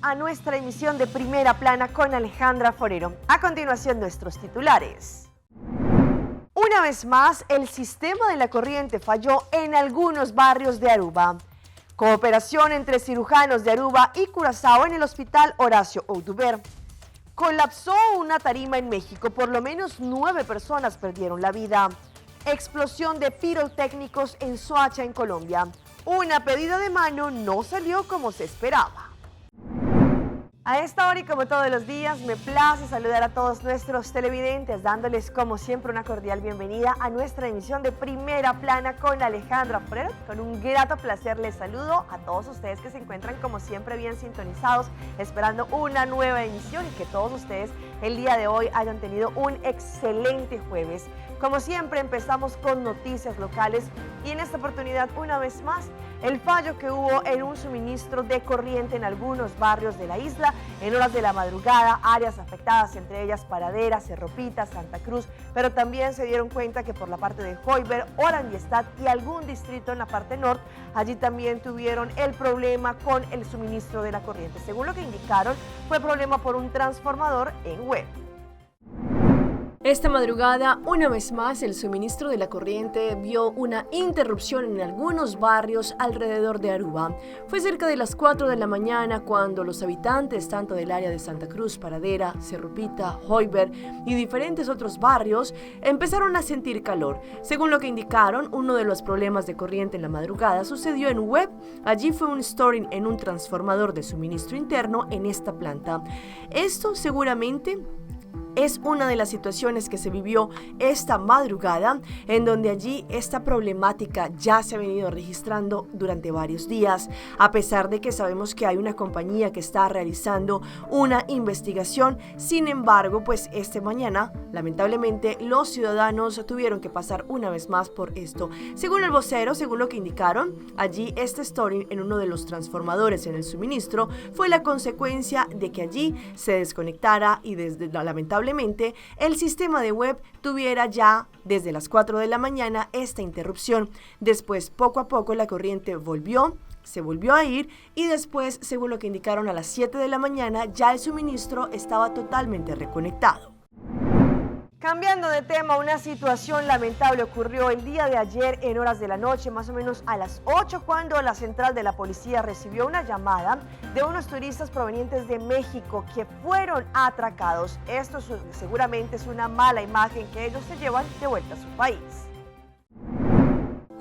a nuestra emisión de Primera Plana con Alejandra Forero. A continuación, nuestros titulares. Una vez más, el sistema de la corriente falló en algunos barrios de Aruba. Cooperación entre cirujanos de Aruba y Curazao en el Hospital Horacio Oduber. Colapsó una tarima en México, por lo menos nueve personas perdieron la vida. Explosión de pirotécnicos en Soacha, en Colombia. Una pedida de mano no salió como se esperaba. A esta hora y como todos los días, me place saludar a todos nuestros televidentes, dándoles como siempre una cordial bienvenida a nuestra emisión de Primera Plana con Alejandra Forero. Con un grato placer les saludo a todos ustedes que se encuentran como siempre bien sintonizados, esperando una nueva emisión y que todos ustedes el día de hoy hayan tenido un excelente jueves. Como siempre empezamos con noticias locales y en esta oportunidad una vez más el fallo que hubo en un suministro de corriente en algunos barrios de la isla en horas de la madrugada, áreas afectadas entre ellas Paradera, Cerro Pita, Santa Cruz, pero también se dieron cuenta que por la parte de Hooiberg, Oranjestad y algún distrito en la parte norte, allí también tuvieron el problema con el suministro de la corriente. Según lo que indicaron, fue problema por un transformador en web. Esta madrugada, una vez más, el suministro de la corriente vio una interrupción en algunos barrios alrededor de Aruba. Fue cerca de las 4 de la mañana cuando los habitantes tanto del área de Santa Cruz, Paradera, Cerro Pita, Hooiberg y diferentes otros barrios empezaron a sentir calor. Según lo que indicaron, uno de los problemas de corriente en la madrugada sucedió en Web. Allí fue un storing en un transformador de suministro interno en esta planta. Esto seguramente es una de las situaciones que se vivió esta madrugada, en donde allí esta problemática ya se ha venido registrando durante varios días, a pesar de que sabemos que hay una compañía que está realizando una investigación. Sin embargo, pues esta mañana, lamentablemente, los ciudadanos tuvieron que pasar una vez más por esto. Según el vocero, según lo que indicaron, allí este story en uno de los transformadores en el suministro fue la consecuencia de que allí se desconectara y desde lamentablemente el sistema de web tuviera ya desde las 4 de la mañana esta interrupción. Después, poco a poco, la corriente volvió, se volvió a ir y después, según lo que indicaron a las 7 de la mañana, ya el suministro estaba totalmente reconectado. Cambiando de tema, una situación lamentable ocurrió el día de ayer en horas de la noche, más o menos a las 8, cuando la central de la policía recibió una llamada de unos turistas provenientes de México que fueron atracados. Esto seguramente es una mala imagen que ellos se llevan de vuelta a su país.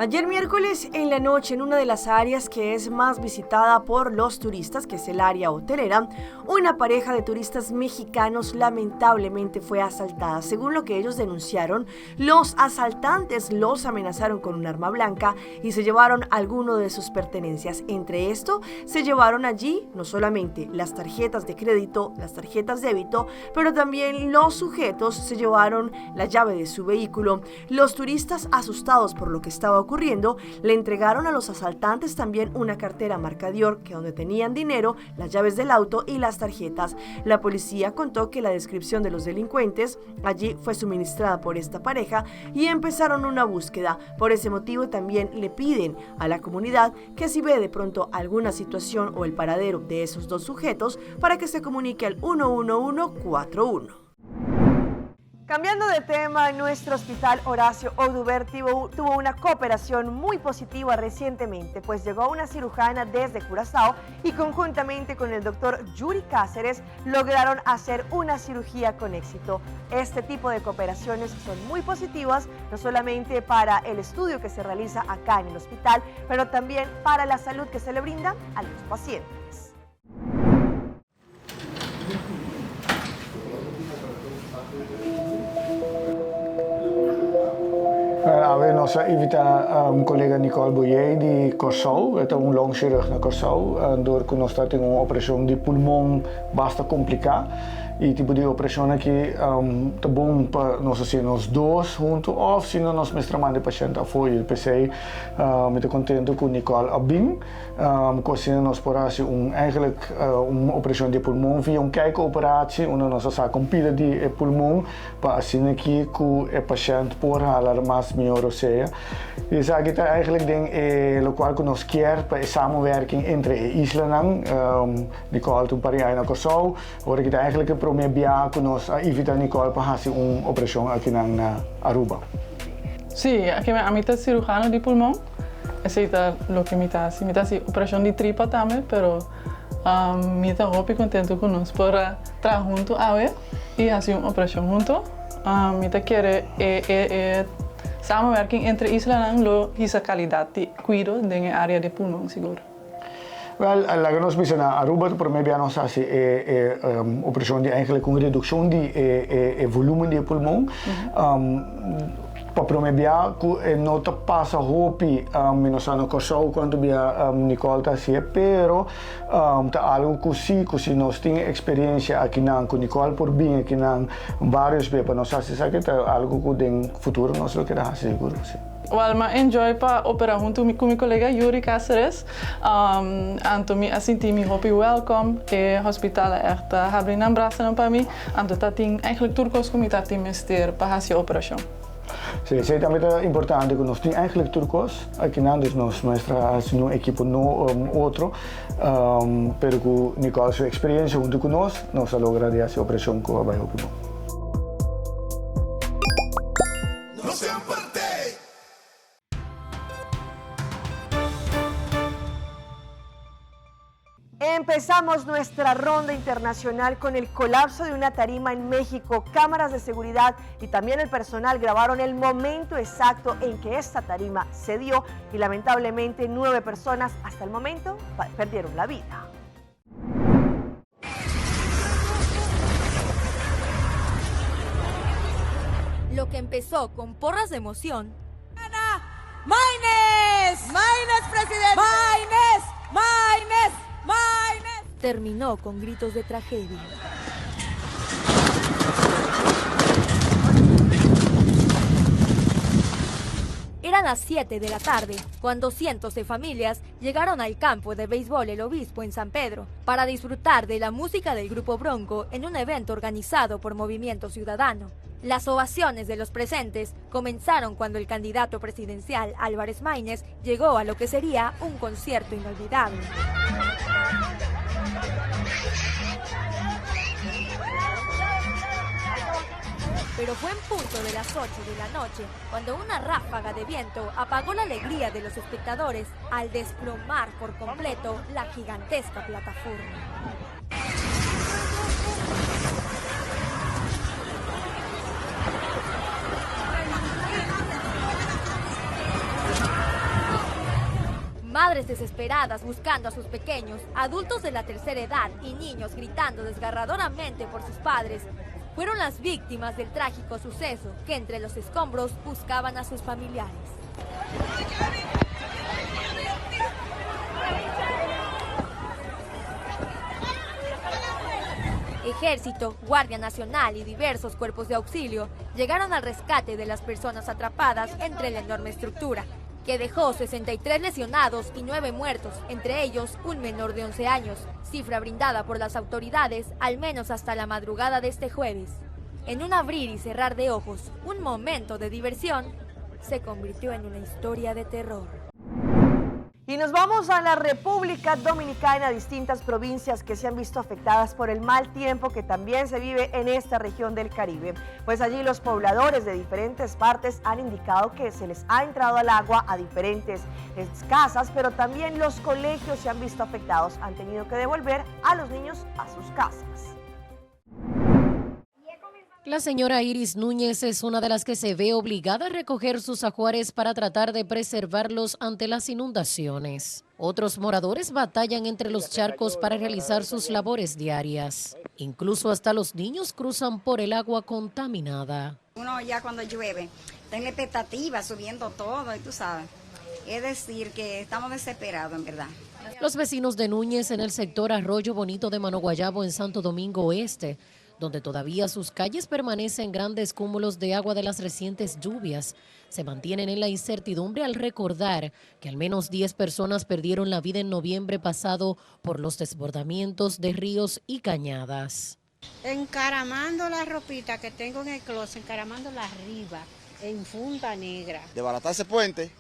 Ayer miércoles en la noche, en una de las áreas que es más visitada por los turistas, que es el área hotelera, una pareja de turistas mexicanos lamentablemente fue asaltada. Según lo que ellos denunciaron, los asaltantes los amenazaron con un arma blanca y se llevaron alguno de sus pertenencias. Entre esto, se llevaron allí no solamente las tarjetas de crédito, las tarjetas débito, pero también los sujetos se llevaron la llave de su vehículo. Los turistas, asustados por lo que estaba ocurriendo, le entregaron a los asaltantes también una cartera marca Dior, que donde tenían dinero, las llaves del auto y las tarjetas. La policía contó que la descripción de los delincuentes allí fue suministrada por esta pareja y empezaron una búsqueda. Por ese motivo también le piden a la comunidad que si ve de pronto alguna situación o el paradero de esos dos sujetos, para que se comunique al 11141. Cambiando de tema, nuestro hospital Horacio Oduber tuvo una cooperación muy positiva recientemente, pues llegó una cirujana desde Curazao y conjuntamente con el doctor Yuri Cáceres lograron hacer una cirugía con éxito. Este tipo de cooperaciones son muy positivas, no solamente para el estudio que se realiza acá en el hospital, pero también para la salud que se le brinda a los pacientes. Awe nos a invita un colega Nicole Boyé di Kòrsou, e ta un longchirurg na Kòrsou, dor ku nos ta tin un operashon di pulmon basta kompliká. E tipo di operashon aki ta bon pa nos hasi nos dos huntu òf si no nos mester a manda e pashènt afó i p'esei mi ta kontentu ku Nicole a bin ku asina nos por hasi un eigenlijk un operashon di e pulmon via un kijkoperatie unda nos a saka un pida di e pulmon pa asina aki ku e pashènt por hala mas mihó rosea. I esaki ta eigenlijk den e lokual ku nos kier pa e samenwerking entre e islanan. Nicole ta un par di aña na Kòrsou. Ora ki ta eigenlijk e prome bia ku nos a invita Nicole pa hasi un operashon akinan na Aruba. Sí, aki ami ta cirujano di pulmon, esei ta loke mi ta hasi. Mi ta hasi operashon di tripa tambe, pero mi ta hopi kontentu ku nos por a traha huntu awe i hasi un operashon huntu. Mi ta kere e e samenwerking entre islanan lo hisa kalidat di kuido den e area di pulmon sigur. Wel, laga nos bisa na Aruba ta prome bia nos hasi e e operashon di eigenlijk un redukshon di e e e volumen di e pulmon. Pa prome bia ku e no ta pasa hopi, mi no sa na Kòrsou kuantu bia Nicole ta hasié, pero ta algu ku si ku si nos tin e eksperensia akinan ku Nicole por bin akinan vários bia pa nos hasi esaki ta algu ku den futuro nos lo keda hasi sigur si. Wel, m'a enjoy pa opera huntu cu mi colega Yuri Caceres. Anto mi a sinti mi hopi welcome. E hospital a echt habri nan brasanan pa mi. Anto ta tin eigenlijk tur cos cu mi ta tin mester pa haci e operacion. Sí, esey tambe ta importante cu nos tin eigenlijk tur cos akinan. Dus nos mester haci un ekipo no otro. Pero cu Nicole su experiencia huntu cu nos, nos a logra di haci e operacion cu a bay hopi bon. No semper t'ei. Empezamos nuestra ronda internacional con el colapso de una tarima en México. Cámaras de seguridad y también el personal grabaron el momento exacto en que esta tarima se dio y lamentablemente nueve personas hasta el momento perdieron la vida. Lo que empezó con porras de emoción. Maynes! Maynes, presidente! Maynes! Maynes! Maynes! Terminó con gritos de tragedia. Eran las 7 de la tarde cuando cientos de familias llegaron al campo de béisbol El Obispo en San Pedro para disfrutar de la música del Grupo Bronco en un evento organizado por Movimiento Ciudadano. Las ovaciones de los presentes comenzaron cuando el candidato presidencial Álvarez Maínez llegó a lo que sería un concierto inolvidable. Pero fue en punto de las 8 de la noche cuando una ráfaga de viento apagó la alegría de los espectadores al desplomar por completo la gigantesca plataforma. Madres desesperadas buscando a sus pequeños, adultos de la tercera edad y niños gritando desgarradoramente por sus padres, fueron las víctimas del trágico suceso que entre los escombros buscaban a sus familiares. Ejército, Guardia Nacional y diversos cuerpos de auxilio llegaron al rescate de las personas atrapadas entre la enorme estructura, que dejó 63 lesionados y 9 muertos, entre ellos un menor de 11 años, cifra brindada por las autoridades al menos hasta la madrugada de este jueves. En un abrir y cerrar de ojos, un momento de diversión se convirtió en una historia de terror. Y nos vamos a la República Dominicana, distintas provincias que se han visto afectadas por el mal tiempo que también se vive en esta región del Caribe. Pues allí los pobladores de diferentes partes han indicado que se les ha entrado al agua a diferentes casas, pero también los colegios se han visto afectados, han tenido que devolver a los niños a sus casas. La señora Iris Núñez es una de las que se ve obligada a recoger sus ajuares para tratar de preservarlos ante las inundaciones. Otros moradores batallan entre los charcos para realizar sus labores diarias. Incluso hasta los niños cruzan por el agua contaminada. Uno ya cuando llueve, está en la expectativa, subiendo todo, y tú sabes. Es decir, que estamos desesperados, en verdad. Los vecinos de Núñez en el sector Arroyo Bonito de Manoguayabo en Santo Domingo Oeste donde todavía sus calles permanecen grandes cúmulos de agua de las recientes lluvias, se mantienen en la incertidumbre al recordar que al menos 10 personas perdieron la vida en noviembre pasado por los desbordamientos de ríos y cañadas. Encaramando la ropita que tengo en el closet, encaramándola arriba, en funda negra. Desbaratar ese puente,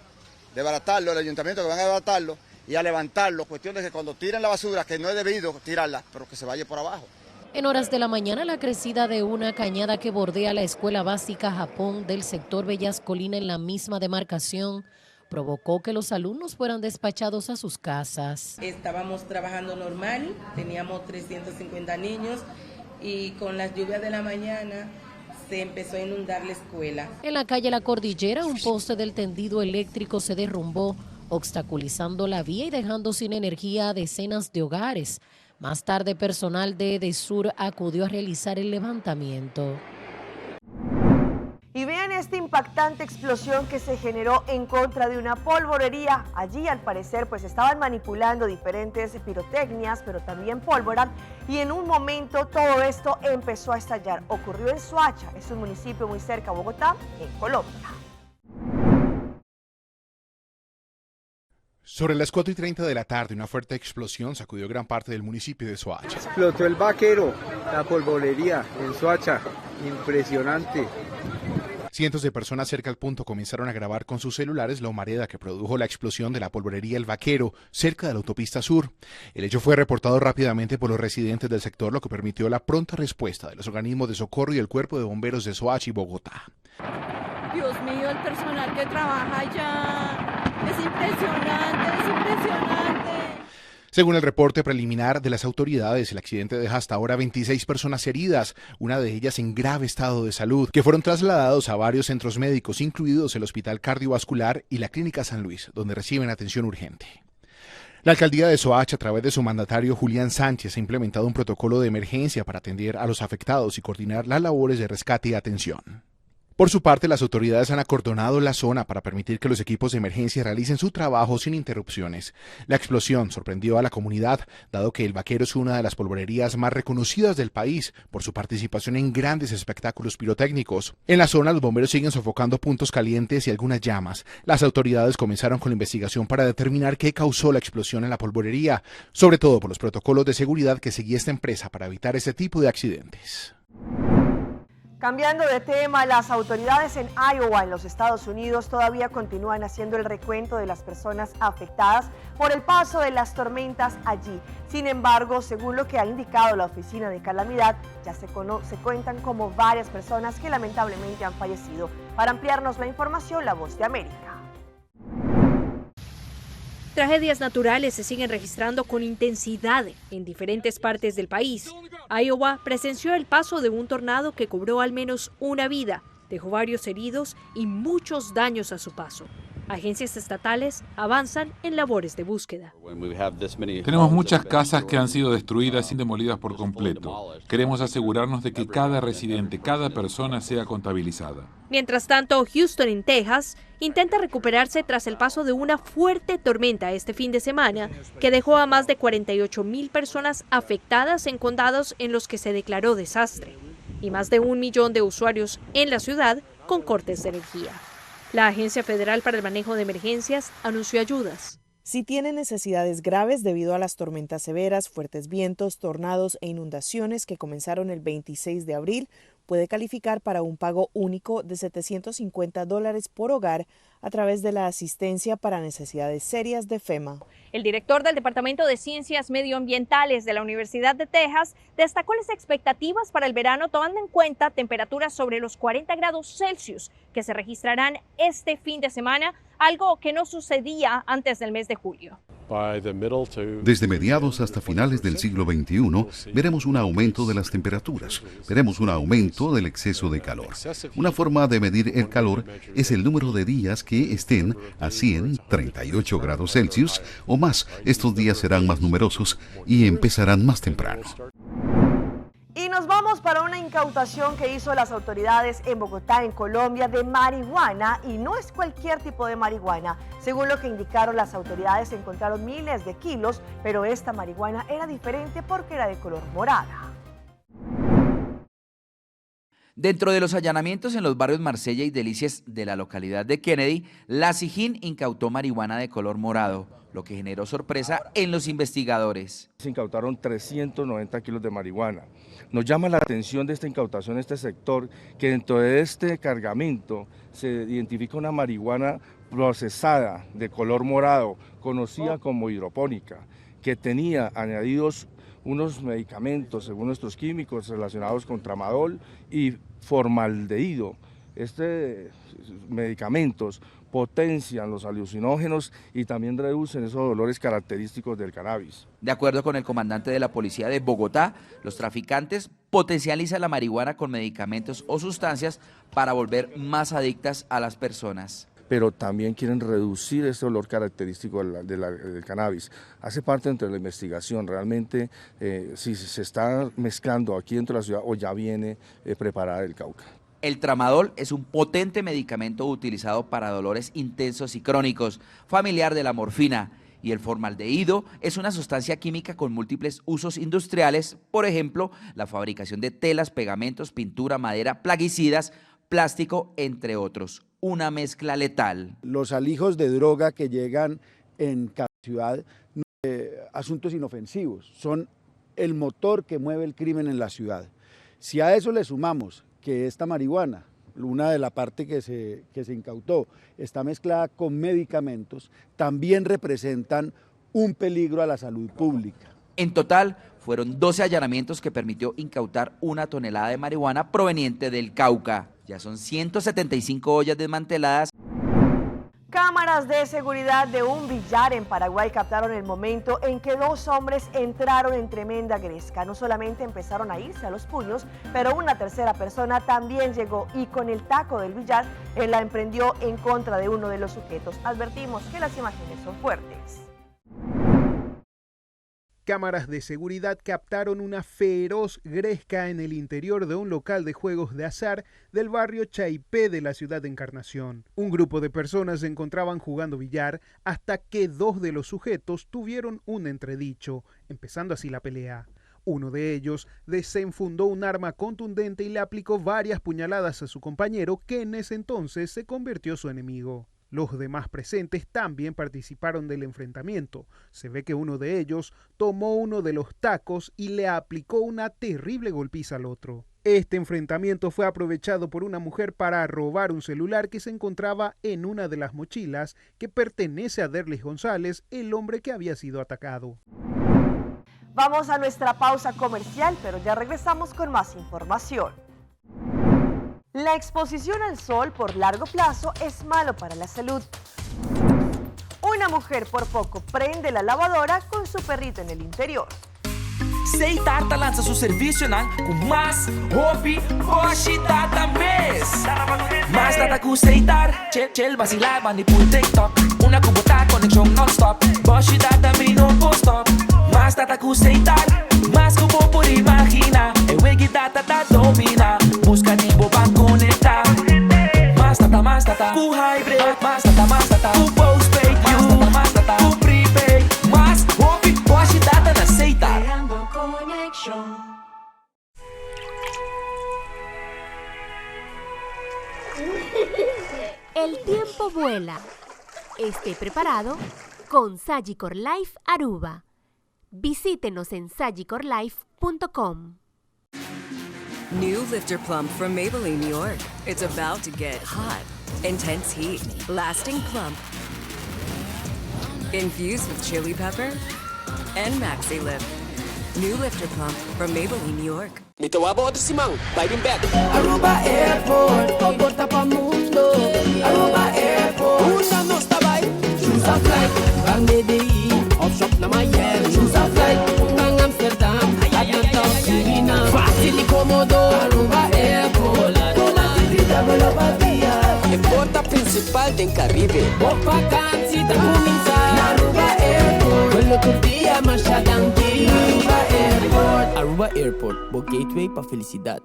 desbaratarlo, el ayuntamiento que van a desbaratarlo y a levantarlo, cuestión de que cuando tiren la basura, que no es debido tirarla, pero que se vaya por abajo. En horas de la mañana, la crecida de una cañada que bordea la Escuela Básica Japón del sector Bellas Colina en la misma demarcación provocó que los alumnos fueran despachados a sus casas. Estábamos trabajando normal, teníamos 350 niños y con las lluvias de la mañana se empezó a inundar la escuela. En la calle La Cordillera, un poste del tendido eléctrico se derrumbó, obstaculizando la vía y dejando sin energía a decenas de hogares. Más tarde, personal de Edesur acudió a realizar el levantamiento. Y vean esta impactante explosión que se generó en contra de una polvorería. Allí, al parecer, estaban manipulando diferentes pirotecnias, pero también pólvora. Y en un momento todo esto empezó a estallar. Ocurrió en Soacha, es un municipio muy cerca a Bogotá, en Colombia. Sobre las 4:30 de la tarde, una fuerte explosión sacudió gran parte del municipio de Soacha. Explotó el vaquero, la polvorería en Soacha, impresionante. Cientos de personas cerca al punto comenzaron a grabar con sus celulares la humareda que produjo la explosión de la polvorería El Vaquero, cerca de la autopista sur. El hecho fue reportado rápidamente por los residentes del sector, lo que permitió la pronta respuesta de los organismos de socorro y el cuerpo de bomberos de Soacha y Bogotá. Dios mío, el personal que trabaja allá es impresionante, es impresionante. Según el reporte preliminar de las autoridades, el accidente deja hasta ahora 26 personas heridas, una de ellas en grave estado de salud, que fueron trasladados a varios centros médicos, incluidos el Hospital Cardiovascular y la Clínica San Luis, donde reciben atención urgente. La alcaldía de Soacha, a través de su mandatario Julián Sánchez, ha implementado un protocolo de emergencia para atender a los afectados y coordinar las labores de rescate y atención. Por su parte, las autoridades han acordonado la zona para permitir que los equipos de emergencia realicen su trabajo sin interrupciones. La explosión sorprendió a la comunidad, dado que El Vaquero es una de las polvorerías más reconocidas del país por su participación en grandes espectáculos pirotécnicos. En la zona, los bomberos siguen sofocando puntos calientes y algunas llamas. Las autoridades comenzaron con la investigación para determinar qué causó la explosión en la polvorería, sobre todo por los protocolos de seguridad que seguía esta empresa para evitar ese tipo de accidentes. Cambiando de tema, las autoridades en Iowa, en los Estados Unidos, todavía continúan haciendo el recuento de las personas afectadas por el paso de las tormentas allí. Sin embargo, según lo que ha indicado la Oficina de Calamidad, ya se cuentan como varias personas que lamentablemente han fallecido. Para ampliarnos la información, La Voz de América. Tragedias naturales se siguen registrando con intensidad en diferentes partes del país. Iowa presenció el paso de un tornado que cobró al menos una vida, dejó varios heridos y muchos daños a su paso. Agencias estatales avanzan en labores de búsqueda. Tenemos muchas casas que han sido destruidas y demolidas por completo. Queremos asegurarnos de que cada residente, cada persona sea contabilizada. Mientras tanto, Houston, en Texas, intenta recuperarse tras el paso de una fuerte tormenta este fin de semana que dejó a más de 48,000 personas afectadas en condados en los que se declaró desastre y más de 1 millón de usuarios en la ciudad con cortes de energía. La Agencia Federal para el Manejo de Emergencias anunció ayudas. Si tiene necesidades graves debido a las tormentas severas, fuertes vientos, tornados e inundaciones que comenzaron el 26 de abril, puede calificar para un pago único de setecientos cincuenta dólares por hogar a través de la asistencia para necesidades serias de FEMA. El director del Departamento de Ciencias Medioambientales de la Universidad de Texas destacó las expectativas para el verano, tomando en cuenta temperaturas sobre los 40 grados Celsius que se registrarán este fin de semana, algo que no sucedía antes del mes de julio. Desde mediados hasta finales del siglo veintiuno, veremos un aumento de las temperaturas, veremos un aumento del exceso de calor. Una forma de medir el calor es el número de días que estén a 138 grados Celsius o más. Estos días serán más numerosos y empezarán más temprano. Y nos vamos para una incautación que hizo las autoridades en Bogotá, en Colombia, de marihuana, y no es cualquier tipo de marihuana. Según lo que indicaron las autoridades, encontraron miles de kilos, pero esta marihuana era diferente porque era de color morada. Dentro de los allanamientos en los barrios Marsella y Delicias de la localidad de Kennedy, la Sijín incautó marihuana de color morado, lo que generó sorpresa en los investigadores. Se incautaron 390 kilos de marihuana. Nos llama la atención de esta incautación en este sector que dentro de este cargamento se identifica una marihuana procesada de color morado, conocida como hidropónica, que tenía añadidos unos medicamentos, según nuestros químicos, relacionados con tramadol y formaldehído. Estos medicamentos potencian los alucinógenos y también reducen esos dolores característicos del cannabis. De acuerdo con el comandante de la policía de Bogotá, los traficantes potencializan la marihuana con medicamentos o sustancias para volver más adictas a las personas. Pero también quieren reducir ese olor característico del cannabis. Hace parte dentro de la investigación, realmente si se está mezclando aquí dentro de la ciudad o ya viene preparada del Cauca. El tramadol es un potente medicamento utilizado para dolores intensos y crónicos, familiar de la morfina, y el formaldehído es una sustancia química con múltiples usos industriales, por ejemplo, la fabricación de telas, pegamentos, pintura, madera, plaguicidas, plástico, entre otros. Una mezcla letal. Los alijos de droga que llegan en cada ciudad, no asuntos inofensivos, son el motor que mueve el crimen en la ciudad. Si a eso le sumamos que esta marihuana, una de la parte que se incautó, está mezclada con medicamentos, también representan un peligro a la salud pública. En total, fueron 12 allanamientos que permitió incautar una tonelada de marihuana proveniente del Cauca. Ya son 175 ollas desmanteladas. Cámaras de seguridad de un billar en Paraguay captaron el momento en que dos hombres entraron en tremenda gresca. No solamente empezaron a irse a los puños, pero una tercera persona también llegó y con el taco del billar él la emprendió en contra de uno de los sujetos. Advertimos que las imágenes son fuertes. Cámaras de seguridad captaron una feroz gresca en el interior de un local de juegos de azar del barrio Chaipé de la ciudad de Encarnación. Un grupo de personas se encontraban jugando billar hasta que dos de los sujetos tuvieron un entredicho, empezando así la pelea. Uno de ellos desenfundó un arma contundente y le aplicó varias puñaladas a su compañero, que en ese entonces se convirtió su enemigo. Los demás presentes también participaron del enfrentamiento. Se ve que uno de ellos tomó uno de los tacos y le aplicó una terrible golpiza al otro. Este enfrentamiento fue aprovechado por una mujer para robar un celular que se encontraba en una de las mochilas que pertenece a Derlis González, el hombre que había sido atacado. Vamos a nuestra pausa comercial, pero ya regresamos con más información. La exposición al sol por largo plazo es malo para la salud. Una mujer por poco prende la lavadora con su perrito en el interior. Setar ta lansa su servicionan cu mas hopi boshi data mes. Mas data cu Setar, chill, chill, vacila, bandi pul TikTok. Una cu bo ta conexion non-stop. Boshi data mi no por stop. Mas data cu Setar, mas cu bo por imagina. E wegi data ta domina. Busca di bo ban conecta. Mas data, mas data, cu hybrid. Mas data, mas data, cu postpaid. Mas data, mas data, cu prepaid. Mas hopi boshi data na Setar. Creando conexión. El tiempo vuela. Esté preparado con Sagicor Life Aruba. Visítenos en sagicor life punto com. New Lifter Plump from Maybelline, New York. It's about to get hot. Intense heat. Lasting plump. Infused with chili pepper and Maxi Lip. New Lifter Plump from Maybelline, New York. Mi te wabo otro simão, vai bem back. Aruba Airport, o porta pa mundo. Aruba Airport, una no está vai. Choose a flight, van DDI, of shop na Miami. Choose a flight, van Amsterdam, Atlanta, Suriname. Fácil y cómodo, Aruba Airport. Con actividad me lo batía. E porta principal del Caribe. Bo vakantie ta comienza. Aruba Airport, Quello tur dia masha danki. Aruba Airport. Aruba Airport, bo gateway pa felicidad.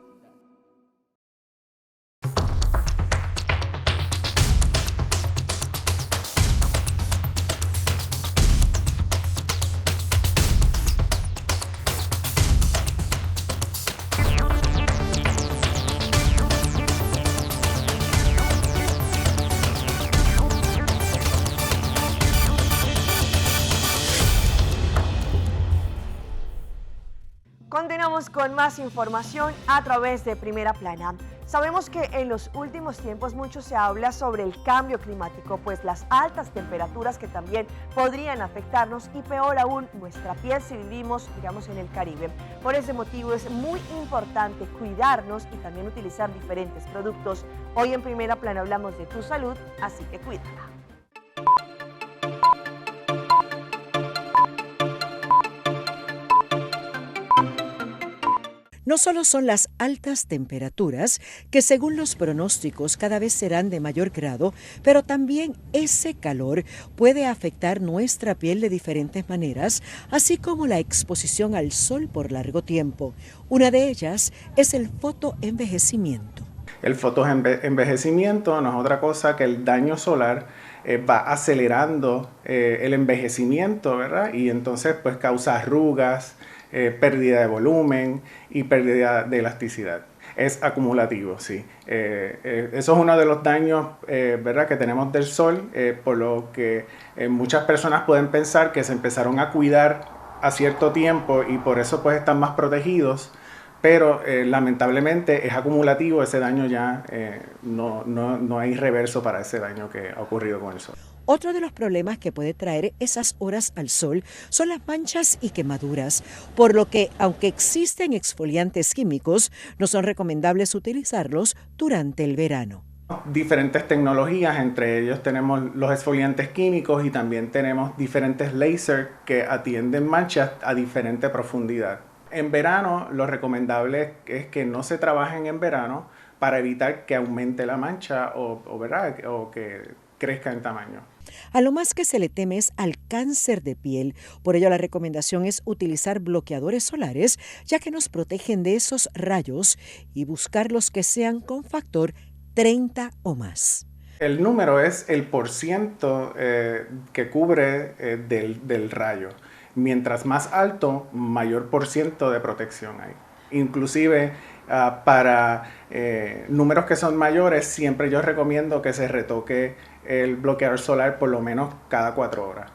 Continuamos con más información a través de Primera Plana. Sabemos que en los últimos tiempos mucho se habla sobre el cambio climático, pues las altas temperaturas que también podrían afectarnos y peor aún nuestra piel si vivimos, digamos, en el Caribe. Por ese motivo es muy importante cuidarnos y también utilizar diferentes productos. Hoy en Primera Plana hablamos de tu salud, así que cuídala. No solo son las altas temperaturas, que según los pronósticos cada vez serán de mayor grado, pero también ese calor puede afectar nuestra piel de diferentes maneras, así como la exposición al sol por largo tiempo. Una de ellas es el fotoenvejecimiento. El fotoenvejecimiento no es otra cosa que el daño solar va acelerando el envejecimiento, ¿verdad? Y entonces causa arrugas, pérdida de volumen y pérdida de elasticidad. Es acumulativo, sí. Eso es uno de los daños, ¿verdad?, que tenemos del sol, por lo que muchas personas pueden pensar que se empezaron a cuidar a cierto tiempo y por eso están más protegidos, pero lamentablemente es acumulativo ese daño ya, no hay reverso para ese daño que ha ocurrido con el sol. Otro de los problemas que puede traer esas horas al sol son las manchas y quemaduras, por lo que, aunque existen exfoliantes químicos, no son recomendables utilizarlos durante el verano. Diferentes tecnologías, entre ellos tenemos los exfoliantes químicos y también tenemos diferentes láser que atienden manchas a diferente profundidad. En verano, lo recomendable es que no se trabajen en verano para evitar que aumente la mancha o que crezca en tamaño. A lo más que se le teme es al cáncer de piel. Por ello, la recomendación es utilizar bloqueadores solares, ya que nos protegen de esos rayos, y buscar los que sean con factor 30 o más. El número es el por ciento que cubre del rayo. Mientras más alto, mayor por ciento de protección hay. Inclusive, para números que son mayores, siempre yo recomiendo que se retoque el bloqueador solar por lo menos cada 4 horas.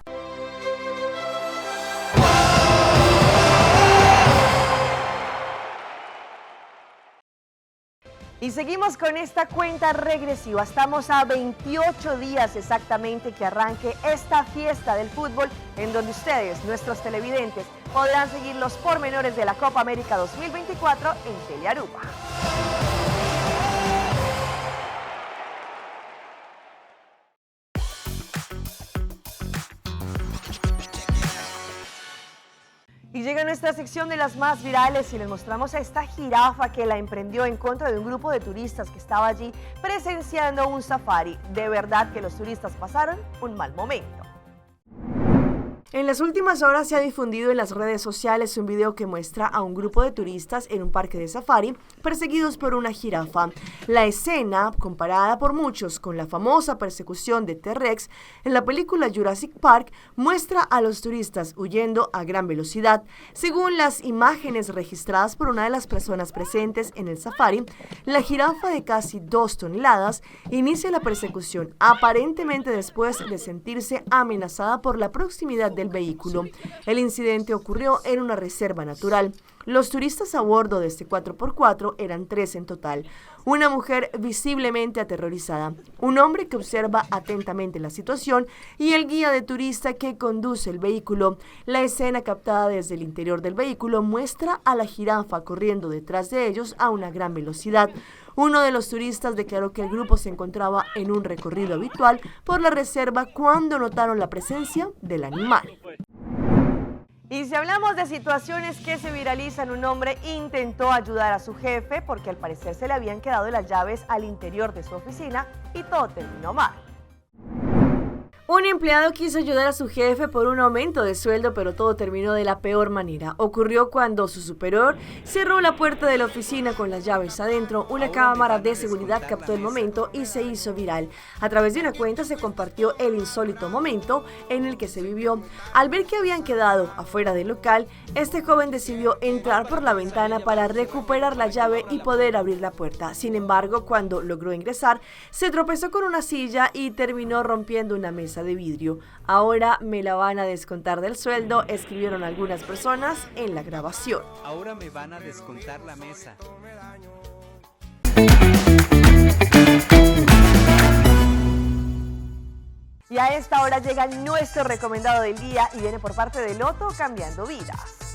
Y seguimos con esta cuenta regresiva. Estamos a 28 días exactamente que arranque esta fiesta del fútbol, en donde ustedes, nuestros televidentes, podrán seguir los pormenores de la Copa América 2024 en Telearuba. Y llega nuestra sección de las más virales y les mostramos a esta jirafa que la emprendió en contra de un grupo de turistas que estaba allí presenciando un safari. De verdad que los turistas pasaron un mal momento. En las últimas horas se ha difundido en las redes sociales un video que muestra a un grupo de turistas en un parque de safari perseguidos por una jirafa. La escena, comparada por muchos con la famosa persecución de T-Rex en la película Jurassic Park, muestra a los turistas huyendo a gran velocidad. Según las imágenes registradas por una de las personas presentes en el safari, la jirafa de casi 2 toneladas inicia la persecución aparentemente después de sentirse amenazada por la proximidad del vehículo. El incidente ocurrió en una reserva natural. Los turistas a bordo de este cuatro por cuatro eran 3 en total. Una mujer visiblemente aterrorizada, un hombre que observa atentamente la situación y el guía de turista que conduce el vehículo. La escena captada desde el interior del vehículo muestra a la jirafa corriendo detrás de ellos a una gran velocidad. Uno de los turistas declaró que el grupo se encontraba en un recorrido habitual por la reserva cuando notaron la presencia del animal. Y si hablamos de situaciones que se viralizan, un hombre intentó ayudar a su jefe porque al parecer se le habían quedado las llaves al interior de su oficina y todo terminó mal. Un empleado quiso ayudar a su jefe por un aumento de sueldo, pero todo terminó de la peor manera. Ocurrió cuando su superior cerró la puerta de la oficina con las llaves adentro. Una cámara de seguridad captó el momento y se hizo viral. A través de una cuenta se compartió el insólito momento en el que se vivió. Al ver que habían quedado afuera del local, este joven decidió entrar por la ventana para recuperar la llave y poder abrir la puerta. Sin embargo, cuando logró ingresar, se tropezó con una silla y terminó rompiendo una mesa. mesa de vidrio. Ahora me la van a descontar del sueldo, escribieron algunas personas en la grabación. Ahora me van a descontar la mesa. Y a esta hora llega nuestro recomendado del día y viene por parte de Loto Cambiando Vidas.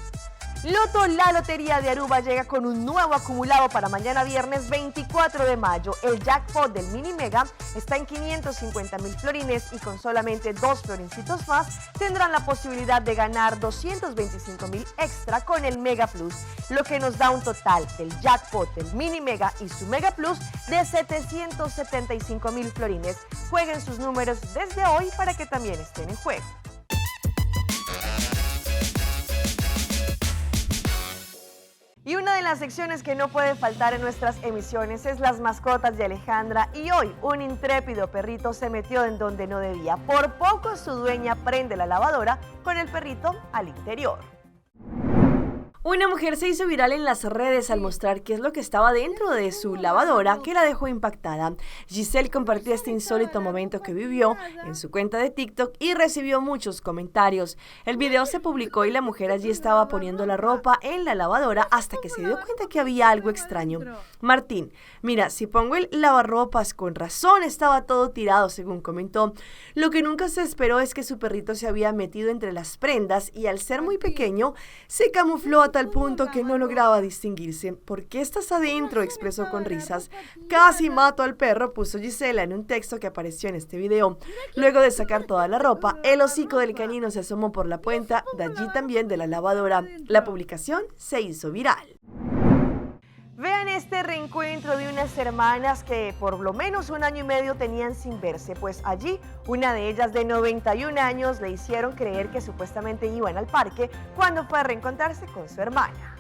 Loto La Lotería de Aruba llega con un nuevo acumulado para mañana viernes 24 de mayo. El jackpot del Mini Mega está en 550 mil florines y con solamente dos florincitos más tendrán la posibilidad de ganar 225 mil extra con el Mega Plus, lo que nos da un total del jackpot del Mini Mega y su Mega Plus de 775 mil florines. Jueguen sus números desde hoy para que también estén en juego. Y una de las secciones que no puede faltar en nuestras emisiones es las mascotas de Alejandra. Y hoy un intrépido perrito se metió en donde no debía. Por poco su dueña prende la lavadora con el perrito al interior. Una mujer se hizo viral en las redes al mostrar qué es lo que estaba dentro de su lavadora que la dejó impactada. Giselle compartió este insólito momento que vivió en su cuenta de TikTok y recibió muchos comentarios. El video se publicó y la mujer allí estaba poniendo la ropa en la lavadora hasta que se dio cuenta que había algo extraño. Martín, mira, si pongo el lavarropas con razón estaba todo tirado, según comentó. Lo que nunca se esperó es que su perrito se había metido entre las prendas y al ser muy pequeño se camufló a tal punto que no lograba distinguirse. ¿Por qué estás adentro? Expresó con risas. Casi mato al perro, puso Gisela en un texto que apareció en este video. Luego de sacar toda la ropa, el hocico del canino se asomó por la puerta, de allí también de la lavadora. La publicación se hizo viral. Vean este reencuentro de unas hermanas que por lo menos un año y medio tenían sin verse, pues allí una de ellas de 91 años le hicieron creer que supuestamente iban al parque cuando fue a reencontrarse con su hermana.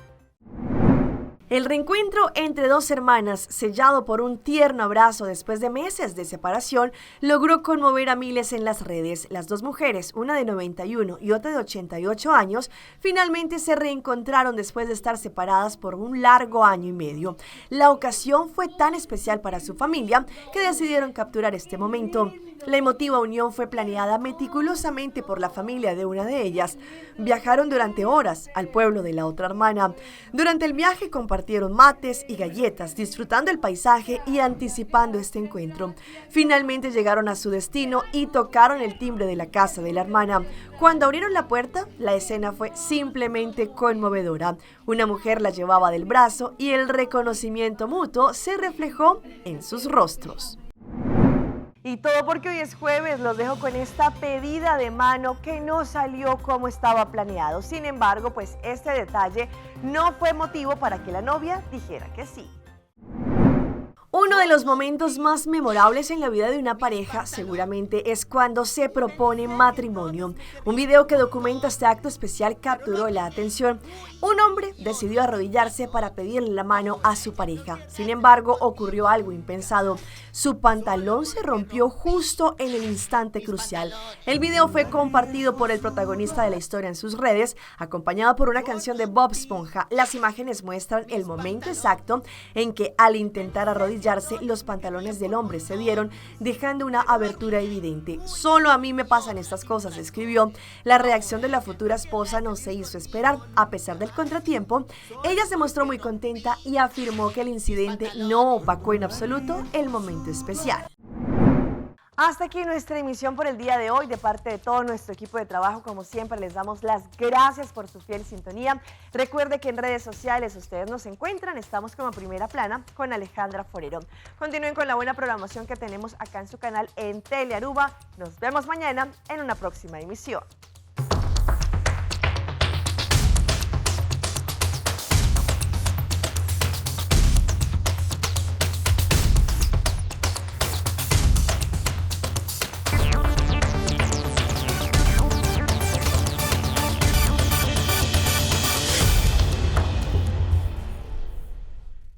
El reencuentro entre dos hermanas, sellado por un tierno abrazo después de meses de separación, logró conmover a miles en las redes. Las dos mujeres, una de 91 y otra de 88 años, finalmente se reencontraron después de estar separadas por un largo año y medio. La ocasión fue tan especial para su familia que decidieron capturar este momento. La emotiva unión fue planeada meticulosamente por la familia de una de ellas. Viajaron durante horas al pueblo de la otra hermana. Durante el viaje compartieron mates y galletas, disfrutando el paisaje y anticipando este encuentro. Finalmente llegaron a su destino y tocaron el timbre de la casa de la hermana. Cuando abrieron la puerta, la escena fue simplemente conmovedora. Una mujer la llevaba del brazo y el reconocimiento mutuo se reflejó en sus rostros. Y todo porque hoy es jueves, los dejo con esta pedida de mano que no salió como estaba planeado. Sin embargo, pues este detalle no fue motivo para que la novia dijera que sí. Uno de los momentos más memorables en la vida de una pareja seguramente es cuando se propone matrimonio. Un video que documenta este acto especial capturó la atención. Un hombre decidió arrodillarse para pedirle la mano a su pareja. Sin embargo, ocurrió algo impensado. Su pantalón se rompió justo en el instante crucial. El video fue compartido por el protagonista de la historia en sus redes, acompañado por una canción de Bob Esponja. Las imágenes muestran el momento exacto en que al intentar arrodillarse, los pantalones del hombre se dieron, dejando una abertura evidente. Solo a mí me pasan estas cosas, escribió. La reacción de la futura esposa no se hizo esperar. A pesar del contratiempo, ella se mostró muy contenta y afirmó que el incidente no opacó en absoluto el momento especial. Hasta aquí nuestra emisión por el día de hoy. De parte de todo nuestro equipo de trabajo, como siempre, les damos las gracias por su fiel sintonía. Recuerde que en redes sociales ustedes nos encuentran. Estamos como Primera Plana con Alejandra Forero. Continúen con la buena programación que tenemos acá en su canal en Telearuba. Nos vemos mañana en una próxima emisión.